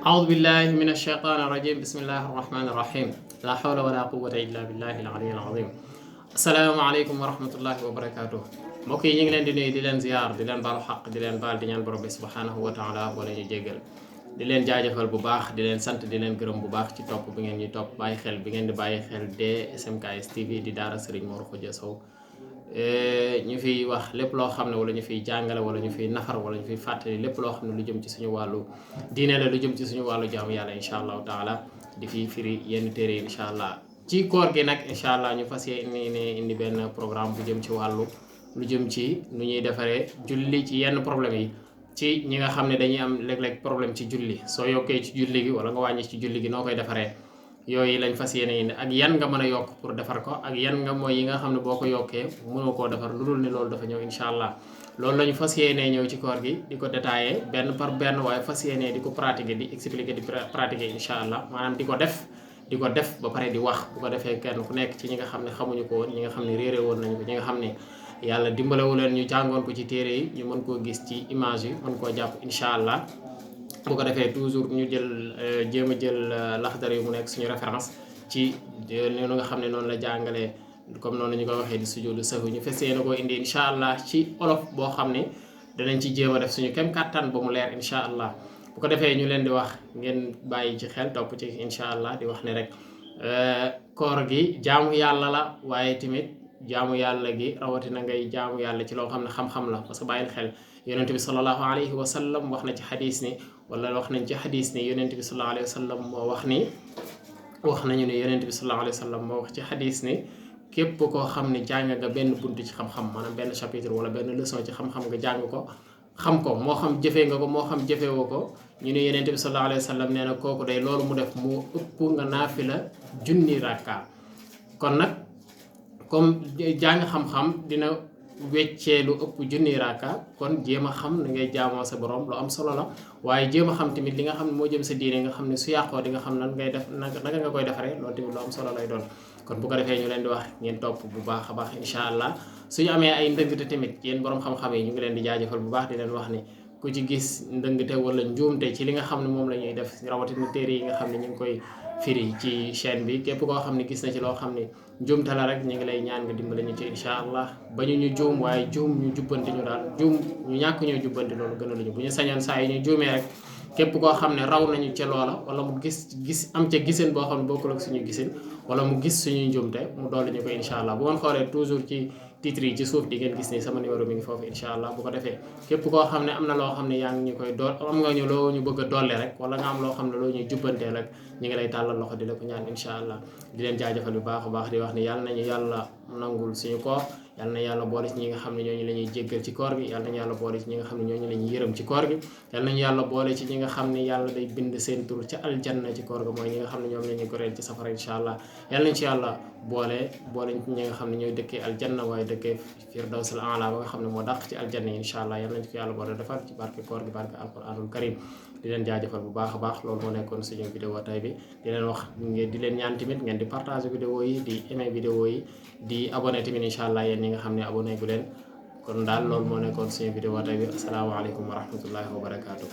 أعوذ بالله من الشيطان الرجيم بسم الله الرحمن الرحيم لا حول ولا قوة إلا بالله العلي العظيم السلام عليكم ورحمة الله وبركاته mbokk yi ñu ngi leen di nuyu di leen ziar di leen baalu xaq di leen baal di ñaan borom bi subhanahu wa taala wala ñu jéggal di leen jaajëfal bu baax di leen sant di leen gërëm bu baax ci topp bi ngeen ñuy topp bàyyi xel bi ngeen di bàyyi xel DSMKS TV di daara Serigne Mor Khoudia Sow ñu fiy wax lépp loo xam ne wala ñu fiy jàngale wala ñu fiy nafar wala ñu fiy fàttali lépp loo xam ne lu jëm ci suñu wàllu diine la lu jëm ci suñu wàllu jaamu yàlla incha allahu taala di fi firi yenn téere yi incha allah ci koor gi nag incha allah ñu fas yéene indi benn programme bu jëm ci wàllu lu jëm ci nu ñuy defaree julli ci yenn problème yi ci ñi nga xam ne dañuy am léeg-léeg problème ci julli soo yokkee ci julli gi wala nga wàññi ci julli gi noo koy defaree yooyu lañ fas yéene indi ak yan nga mën a yokk pour defar ko ak yan nga mooy yi nga xam ne boo ko yokkee mënoo koo defar lu dul ni loolu dafa ñëw incha allah loolu la ñu fas yéenee ñëw ci koor gi di ko détaillé benn par benn waaye fas yéenee di ko pratiquer di expliquer di pratiquer incha allah maanaam di ko def ba pare di wax bu ko defee kenn ku nekk ci ñi nga xam ne xamuñu ko woon ñi nga xam ne réeré woon nañu ko ñi nga xam ne yàlla dimbalewu leen ñu jàngoon ko ci téere yi ñu mën koo gis ci image yi mën koo jàpp incha allah bu ko defee toujours ñu jël jéem a jël laxdar yi mu nekk suñu référence ci noonu nga xam ne noonu la jàngalee comme noonu ñu ko waxee di sujjóotu sahwi ñu fas yéene koo indi incha allah ci olof boo xam ne danañ ci jéem a def suñu kem kàttan ba mu leer incha allah bu ko defee ñu leen di wax ngeen bàyyi ci xel topp ci incha allah di wax ne rek koor gi jaamu yàlla la waaye tamit jaamu yàlla gi rawatina ngay jaamu yàlla ci loo xam ne xam-xam la parce que bàyyil xel yonent bi sallallahu alayhi wa sallam wax na ci xadis ni wala wax nañ ci xadis ni yonent bi sallallahu alayhi wa sallam moo wax ni wax nañu ne yonent bi sallallahu alayhi wa sallam moo wax ci xadis ni képp koo xam ne jàng nga benn bunt ci xam-xam maanaam benn chapitre wala benn leçon ci xam-xam nga jàng ko xam ko moo xam jëfee nga ko moo xam jëfewoo ko ñu ne yonent bi sallallahu alayhi wa sallam nee na kooku day loolu mu def mu ëpp nga naafila junni rakka kon nag comme jàng xam-xam dina weccee lu ëpp junni raaka kon jéem a xam na ngay jaamoo sa borom lu am solo la waaye jéem a xam tamit li nga xam ne moo jëm sa diine nga xam ne su yàqoo di nga xam nan ngay def naka nga koy defaree loolu tamit lu am solo lay doon kon bu ko defee ñu leen di wax ngeen topp bu baax a baax incha allah suñu amee ay ndëngte tamit yéen borom xam-xam yi ñu ngi leen di jaajëfal bu baax di leen wax ni ku ci gis ndëngte wala njuumte ci li nga xam ne moom la ñuy def rawatina téere yi nga xam ne ñu ngi koy firi ci chaîne bi képp koo xam ne gis na ci loo xam ne juumte la rek ñu ngi lay ñaan nga dimbale ñu ci incha allah bañu ñu juum waaye juum ñu jubbanti ñu daal juum ñu ñàkk ñoo jubbanti loolu gën a luñu bu ñu sañoon saa yi ñu juumee rek képp koo xam ne raw nañu ca loola wala mu gis am ca gisin boo xam ne bokkul ak suñu gisin wala mu gis suñuy njuumte mu dolli ñu ko incha allah bu ngeen xoolee toujours ci titre yi ci suuf di ngeen gis ni sama numéro mi ngi foofu incha allah bu ko defee képp koo xam ne am na loo xam ne yaa ngi ñu koy am nga ñu loo ñu bëgg a dolli rek wala nga am loo xam ne loo ñuy jubbantee rek ñu ngi lay tàllal loxo di la ko ñaan incha allah di leen jaajëfal bu baax a baax di wax ni yàlla nañu yàlla nangul suñu koor yàlla na yàlla boole ci ñi nga xam ne ñooñu la ñuy jéggal ci koor gi yàlla nañu yàlla boole ci ñi nga xam ne ñooñu la ñuy yërëm ci koor gi yàlla nañu yàlla boole ci ñi nga xam ne yàlla day bind seen tur ci aljanna ci koor ga mooy ñi nga xam ne ñoom la ñuy goreel ci safara incha allah yàlla nañ ci yàlla boole ñi nga xam ne ñooy dëkkee aljanna waaye dëkkee firdawsul a'la ba nga xam ne moo dàq ci aljanna yi incha allah yàlla nañ ko yàlla boole defal ci barke koor gi barke alquranul karim di leen jaajëfal bu baax a baax loolu moo nekkoon suñu vidéo tay bi di leen wax di leen ñaan tamit ngeen di partager vidéo yi di aimer vidéo yi di abonné tamit incha allah yéen ñi nga xam ne abonné gu leen kon daal loolu moo nekkoon suñu vidéo tay bi asalaamaaleykum wa rahmatullahi wa barakaatu.